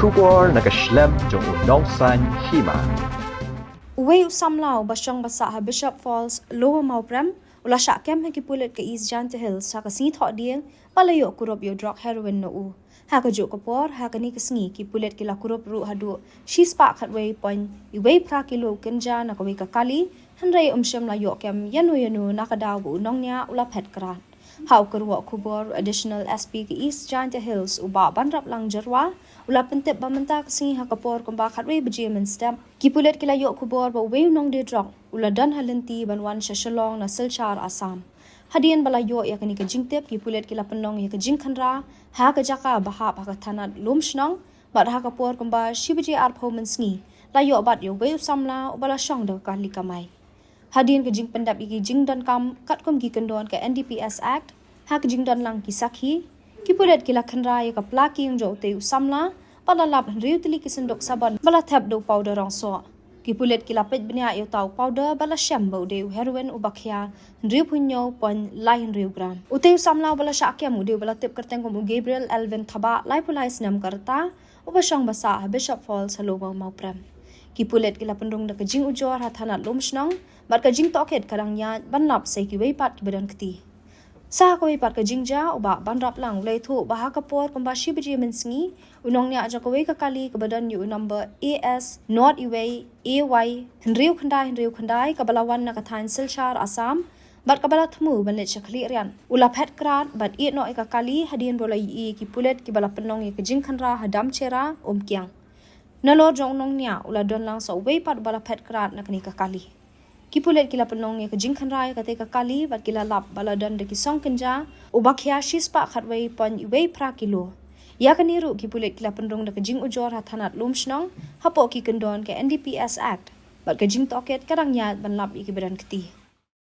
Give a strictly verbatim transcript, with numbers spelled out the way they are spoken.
Khubor na ka shlem jong u nongsan hima. Uwei u samla uba shong ba sah ha Bishop Falls, Lower Mawprem, u la shah kem ha ki pulit ka East Jaintia Hills ha ka sngi Thohdieng, ba la ïoh kurup ïa u drok heroin na u. Ha kajuh ka por, ha kane ka sngi, ki pulit ki la kurup ruh haduh shispah khatwei point wei phra kilo ganja na kawei ka kali, hynrei um shym la ïoh kem ïano ïano na ka daw ba u nongñiah u la phet krad. Ha u kyrwoh khubor, Additional S P ka East Jaintia Hills, u Bah Banraplang Jyrwa, u la pyntip ba mynta ka sngi ha ka por kumba khatwei baje mynstep, ki pulit ki la ïoh khubor ba uwei u nongdie drok u la don ha lynti ban wan sha Shillong na Silchar, Assam. Hadien ba la ïoh ïa kane ka jingtip, ki pulit ki la pynlong ïa ka jingkhynra ha ka jaka ba hap ha ka thanat Lumshnong, bad ha ka por kumba shi baje arphew mynsngi, la ïoh bat ïa uwei u samla uba la shong da ka kali kamai. Hadien ka jingpyndep ïa ki jingdonkam katkum ki kyndon ka N D P S Act, ha ka jingdon lang ki sakhi, ki pulit ki la khynra ïa ka pla kieng jong utei u samla, ba la lap hynriew tylli ki synduk sabon ba la thep da u powder rong soh. Ki pulit ki la peit bniah ïa uta u powder ba la shem ba u dei u heroin uba khia hynriewphew hynñiew point lai hynriew gram. Utei u samla uba la shah kem u dei uba la tip kyrteng kum u Gabriel Elvin Thabah, laiphew lai snem ka rta, uba shong ba sah ha Bishop Falls ha Lower Mawprem. Ki pulit ki la pynrung da ka jingujor ha thanat Lumshnong, bad ka jingtohkit ka dang ïaid ban lap sa ïa kiwei pat kiba don kti. Sa ha kawei pat ka jingjia, u Bah Banraplang u la ïathuh ba ha ka por kumba shi baje mynsngi, u nongñiah jong kawei ka kali kaba don ïa u number A S not iwei A Y hynriew khyndai hynriew khyndai, kaba la wan na ka thaiñ Silchar, Assam, bad kaba la thmu ban leit sha Khliehriat, u la phet krad bad ïeh noh ïa ka kali hadien ba u la ïohi ïa ki pulit kiba la pynlong ïa ka jingkhynra ha Damchera, Umkiang. Nalor jong u nongñiah, u la don lang sa uwei pat uba la phet krad na kane ka kali. Ki pulit ki la pynlong ïa ka jingkhynra ïa katei ka kali bad ki la lap ba la don da ki song ganja uba khia shispah khatwei point wei phra kilo. Ïa kane ruh ki pulit ki la pynrung da ka jingujor ha thanat Lumshnong, hapoh ki kyndon ka N D P S Act, bad ka jingtohkit ka dang ïaid ban lap ïa kiba don kti.